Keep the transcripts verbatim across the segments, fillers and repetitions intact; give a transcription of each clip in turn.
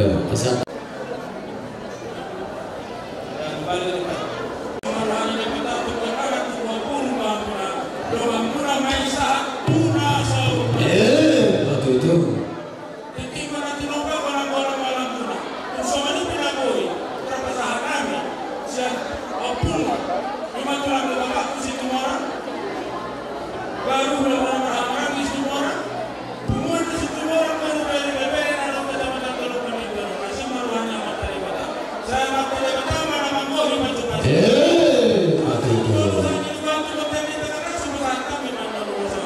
Elo, asa. Eh, betul itu. Tingki ma na tinopa, bona bona malamuna. Tung songon i pe na boi, tarpasahat hami sian ompung, ima tulang ni bapakku Situmorang. Baru na bona bona malamuna Situmorang. Punguan ni Situmorang baru dari bebere na dong kecamatan Teluk Mamindo. Asi ma rohana Amanta Debata. Sai Amanta Debata ma na manggohi pasu-pasu. Eh, betul itu. Urusan ni bantu konten di tengah kasih masyarakat memang manusia.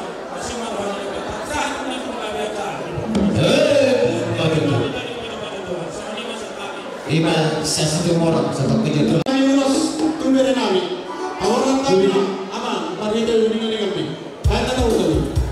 Ima sian Situmorang, sahat tu Situmorang. Kami ulos tu bere nami. Awaran kami, aman, marhite uningan-ningan mi. Baik, kita udah.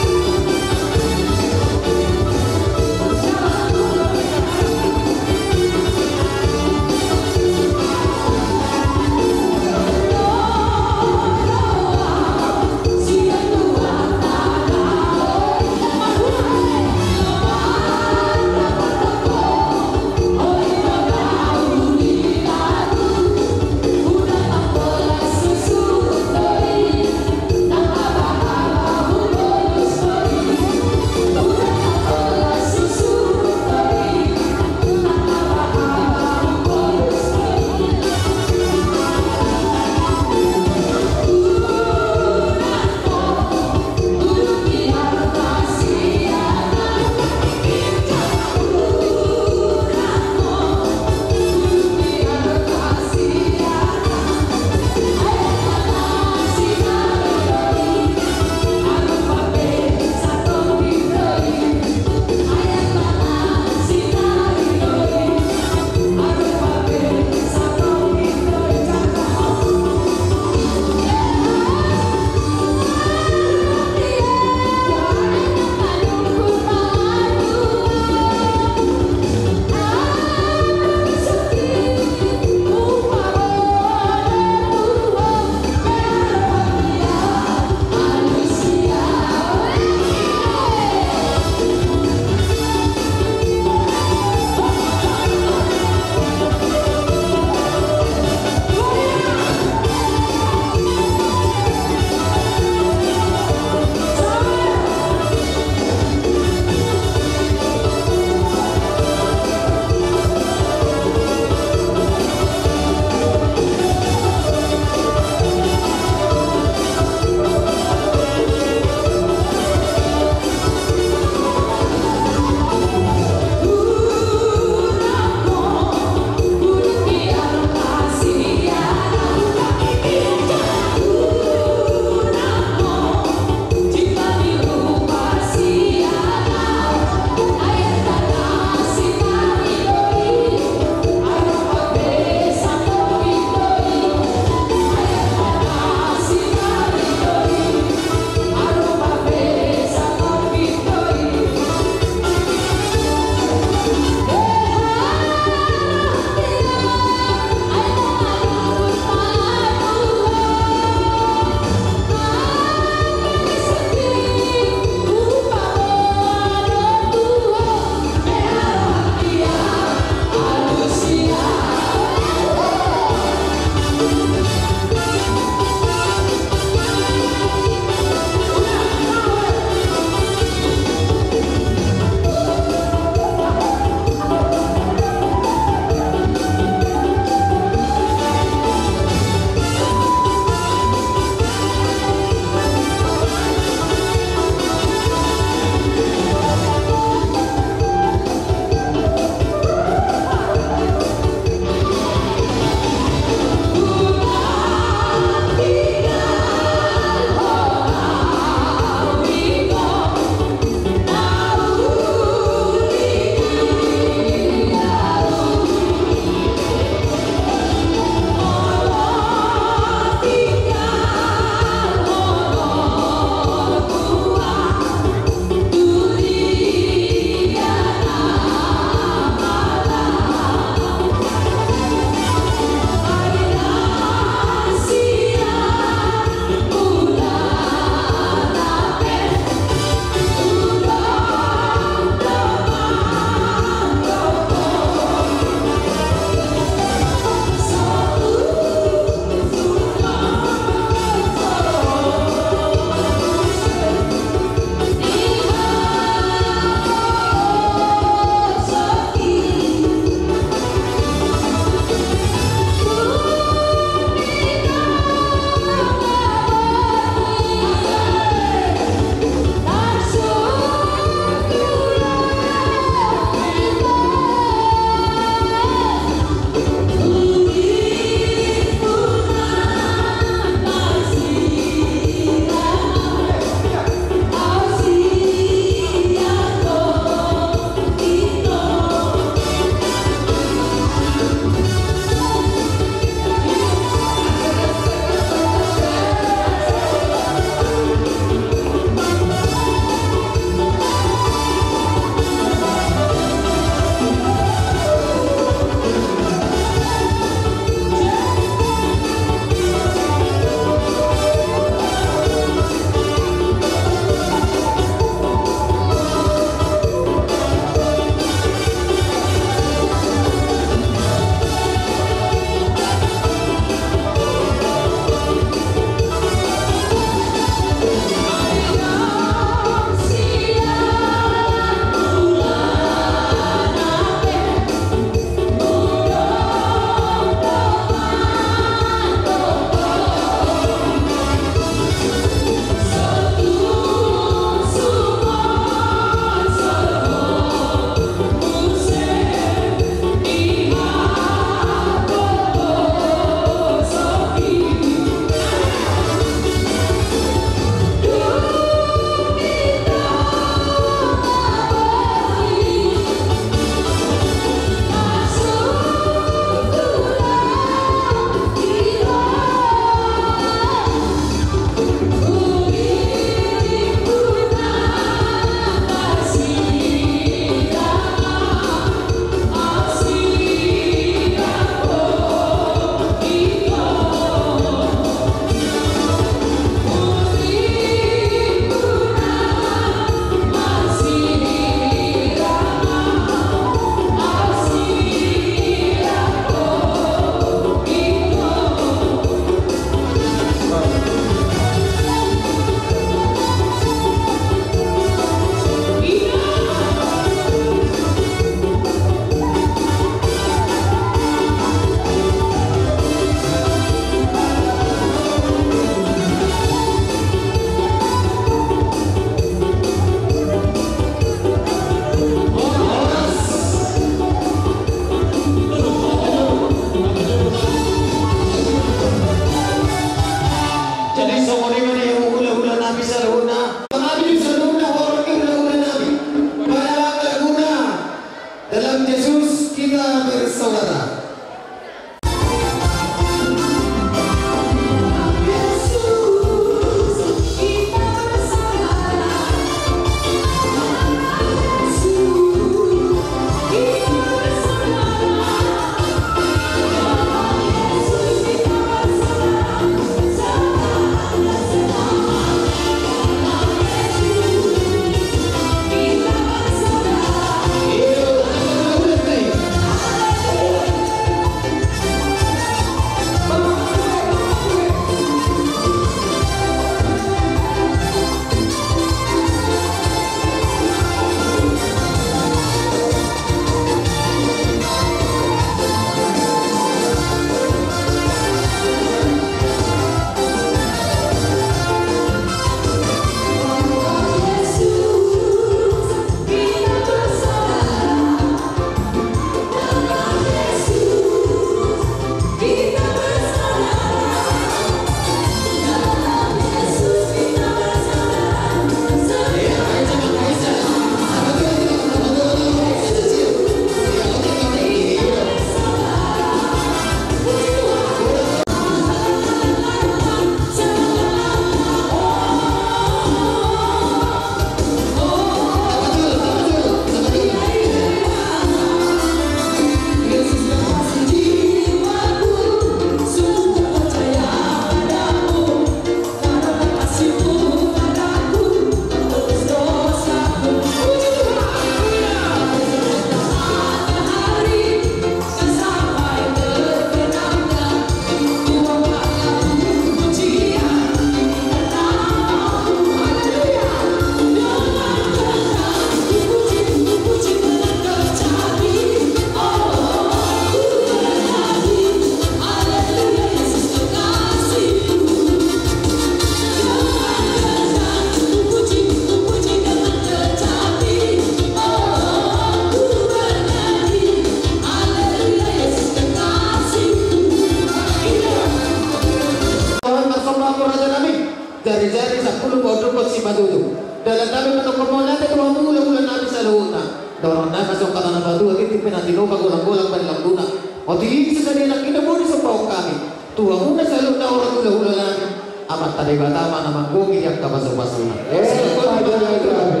Nanti no pagolang-golang bani lambuna. Otik i sisada nangkin na boi disombahon hami tu hamuna saluhutna, hula-hula nami. Amanta Debata ma na manggohi di angka pasupasuna. Eh, pajala-jala.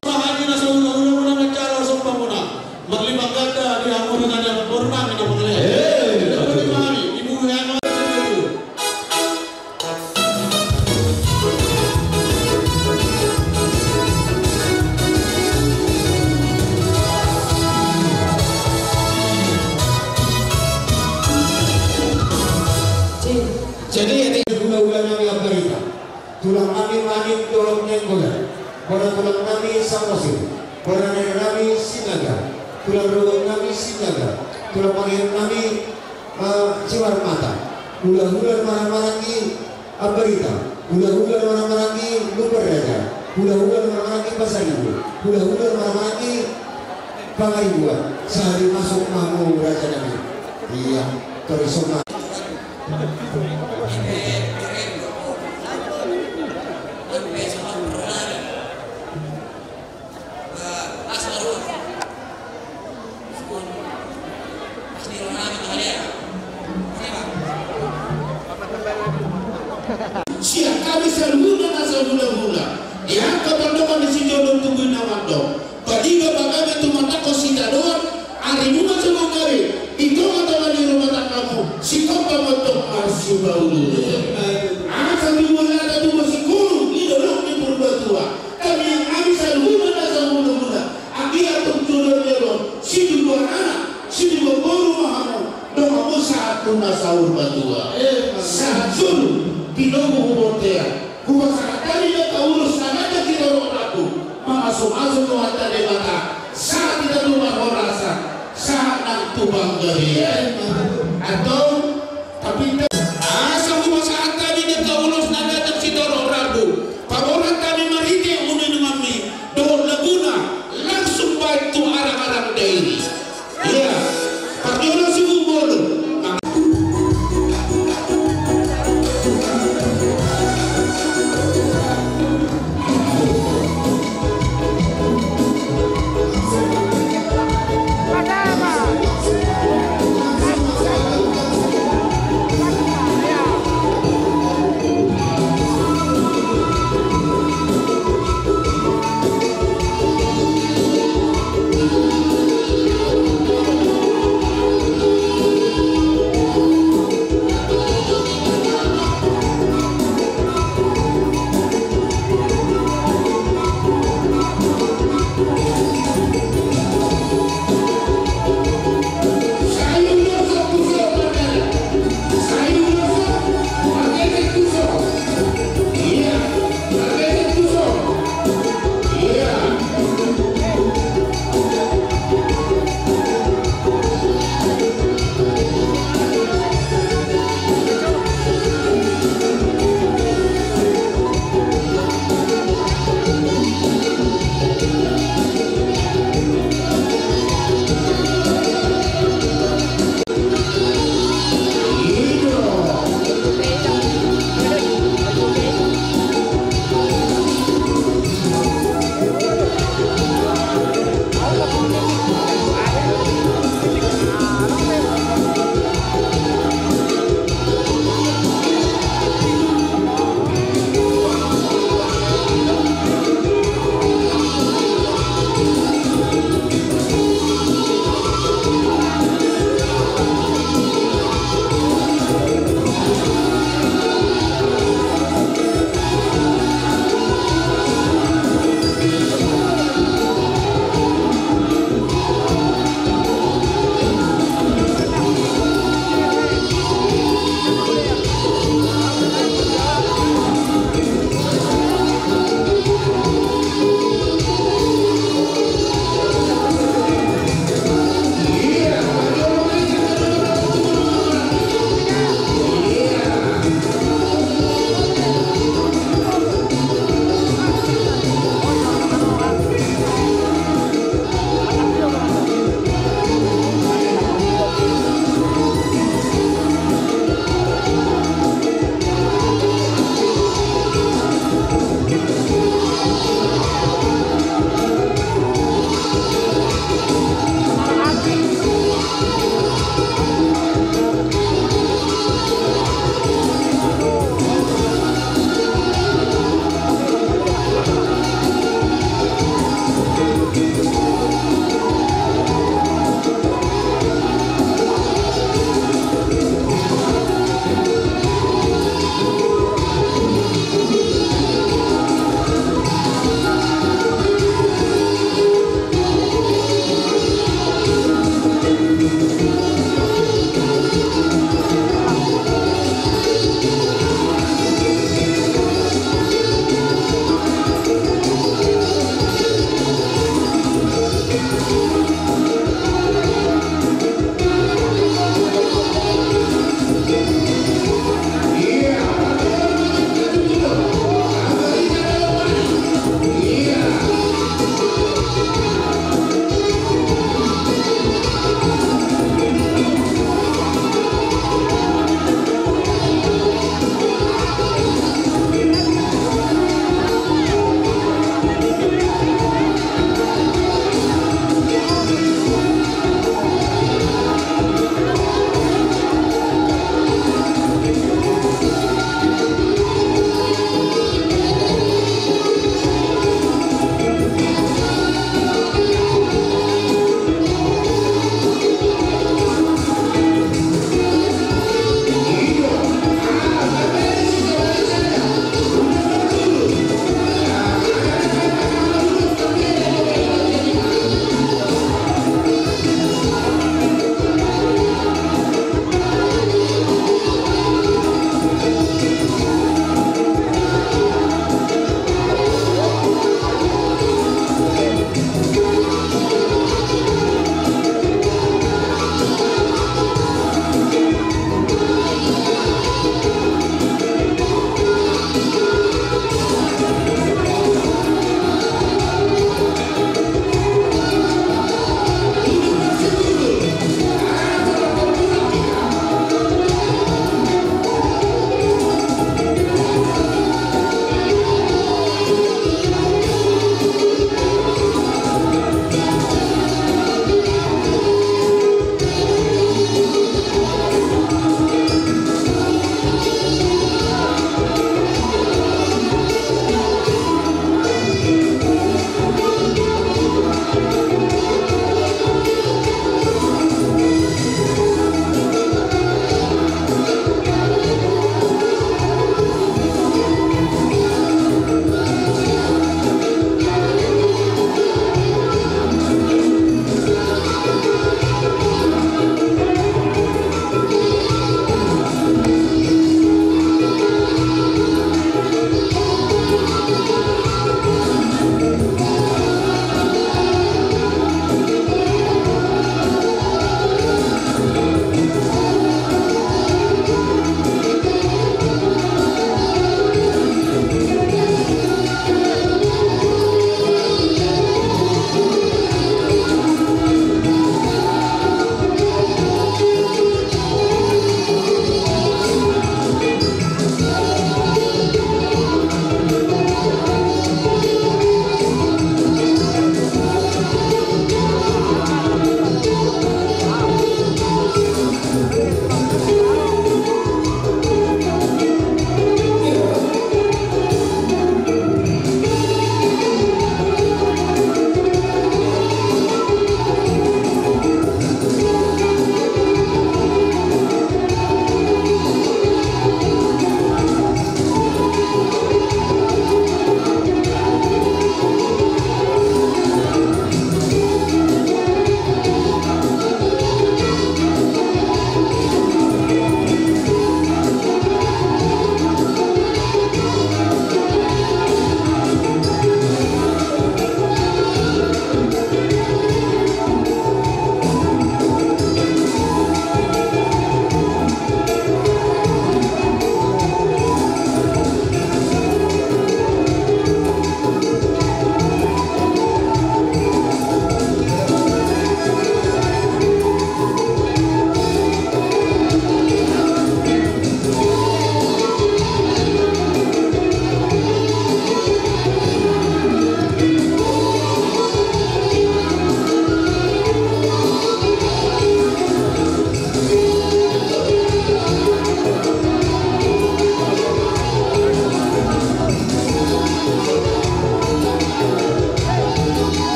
Bahat ni na sahula-hula muna na jala somba muna. Marlima ganda di hamuna na di hamuna na di hamuna. Eh, betul. Di hamuna di bumi. Jadi, hula-hula nami Ambarita. Tulang nami Manik dohot Nainggolan. Bona tulang nami Samosir. Bona nene nami Sinaga. Tulang dohot nami Sinaga. Tulang pangihut nami, eh, Simarmata. Hula-hula na marhahamaranggi Ambarita, hula-hula na marhahamaranggi Lumban Raja, hula-hula na marhahamaranggi Pasaribu, hula-hula na marhahamaranggi Pangaribuan, sahali masuk ma hamu raja nami. Ia, tori soma. Sian hami saluhutna na sahula-hula, di angka pandohan ni sijolom tubu i na mandok, padiga ma hami tumandangkon sitadoan, ari muna songon gabe, di tonga-tonga ni rumah tanggamu, sihompa ma tong marsipaulu. Asa tubu lada tubu siguru, di dolok ni Purbatua. Tangiang hami saluhutna na sahula-hula, anggiat tong jolo ni on, situbuan anak, situbuan boru ma hamu, dohot hamu sahat tu na saur matua. Sahat solu, tinogu hu bontean, hupasahat hami di angka ulos na ganjang sitorop rambu, mamasumasu Tuhanta Debata, sahat hita tu parhorasan, sahat nang tu panggabean. Antong, Asa hupasahat hami di angka ulos na ganjang sitorop rambu, paborhat hami marhite uningumanmi dohot laguna, langsung baen tu arang-arang Dairi. Ia, parjolo sibuk bolon.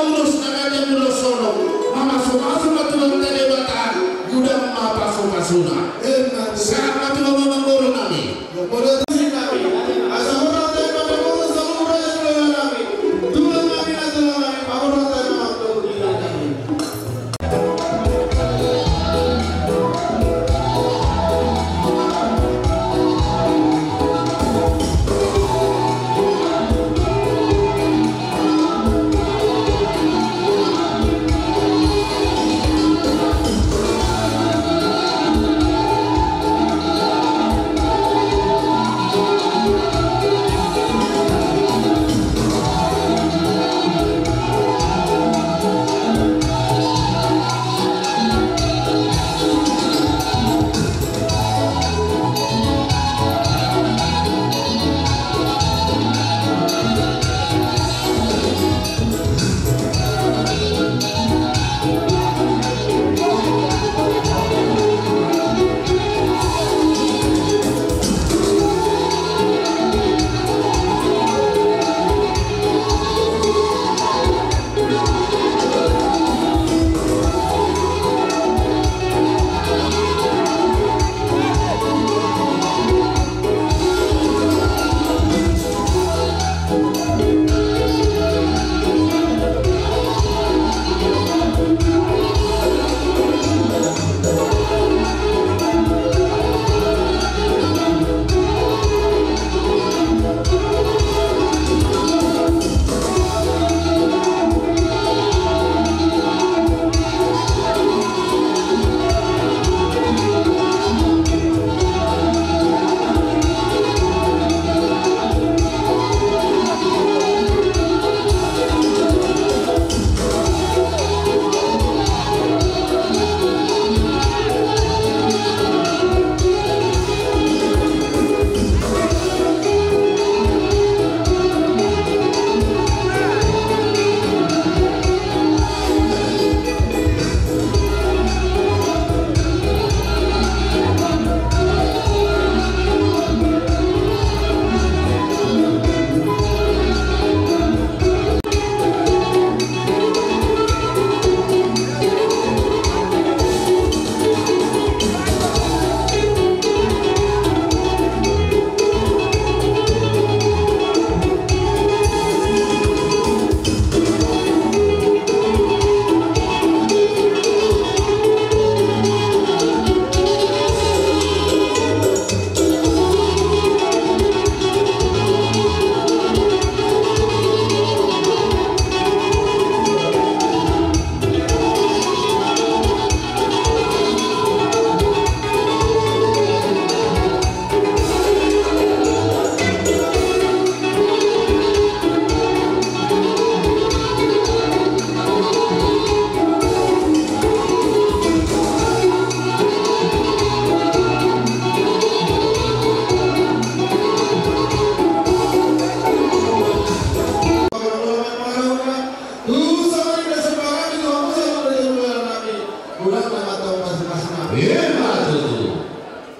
Ulos na ganjang ulos holong, mamasumasu ma Tuhanta Debata, godang ma pasupasuna. Sahat ma tu hamu amangboru nami.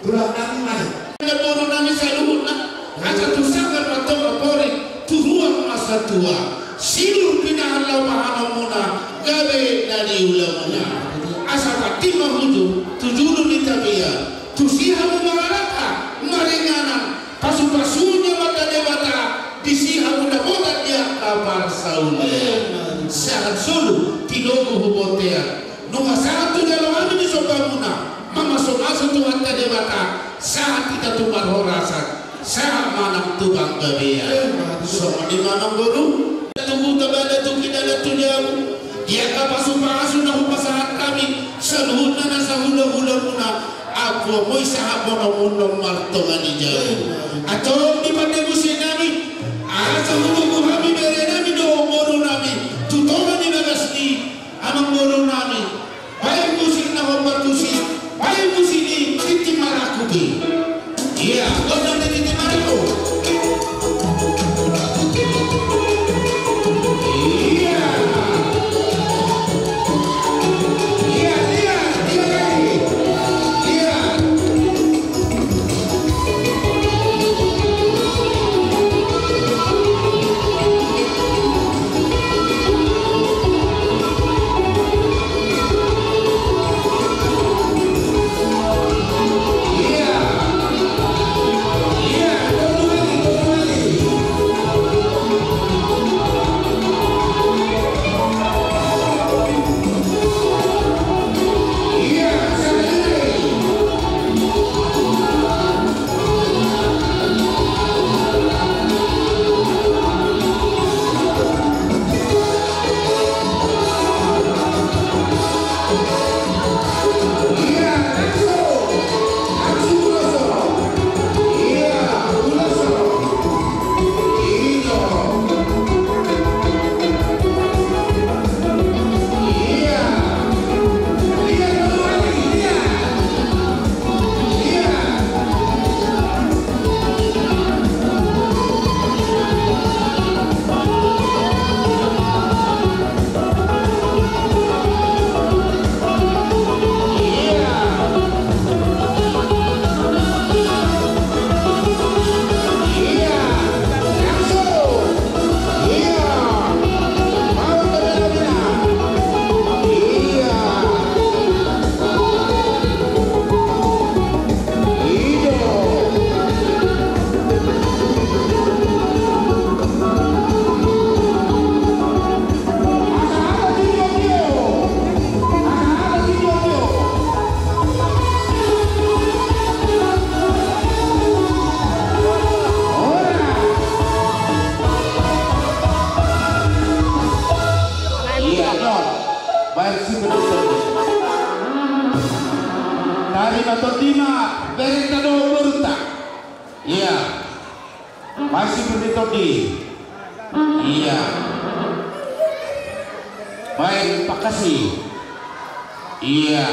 Tulang nami, tulang nami saluhutna, asa tu sanggar ma tong amporik, tu ruang ma satua, sinur pinahan laho pahanonmuna, gabe na niulamuna. Asa patik ma hujur tu julu ni tapian, tusi hamu mangalangka maringanan, pasupasuon ni Amanta Debata, disi hamu dapotan di angka parsaulian. Sahat solu, tinogu hu bontean. Nunga sahat tu jalo hami di sombamuna, mamasumasu Tuhanta Debata, sahat hita tu parhorasan, sahat ma nang tu panggabean. Songon i ma nang boru, tu huta bada tu kidada tu jabu, di angka pasupasu na hupasahat hami, saluhutna na sahulahulamuna, ampun ma i sahat bonomunna martonga ni jabu. Antong di pande musik nami, asa huboan hami bere nami dohot boru nami, tu tonga ni bagas ni amangboru nami, baen musik na hombar tusi, baen musik ni tintin marangkup i. Ia, gondang ni tintin marangkup. Ia. Ia, ia, ia, ia. Ia. Baen sipir ni tondi. Tarima tondina, berenta dohot borunta. Ia. Baen sipir ni tondi. Ia. Baen pangkasi. Ia.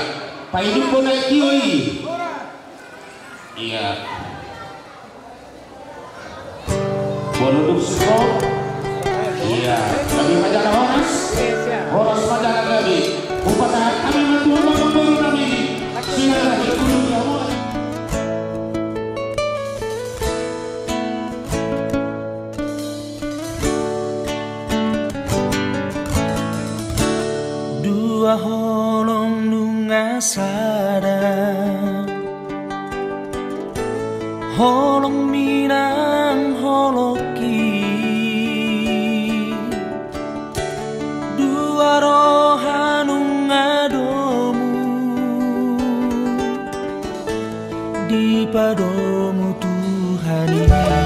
Paidumhon aek tio i. Ia. Molo dung singkop. Ia. Gabe ma jala horas. Horas ma jala gabe. Hupasahat hami ma tu hamu amangboru nami. Singkop. Dua holong nunga sada, holong minang holong i. Dua roha nunga domu dipadomu Tuhan i.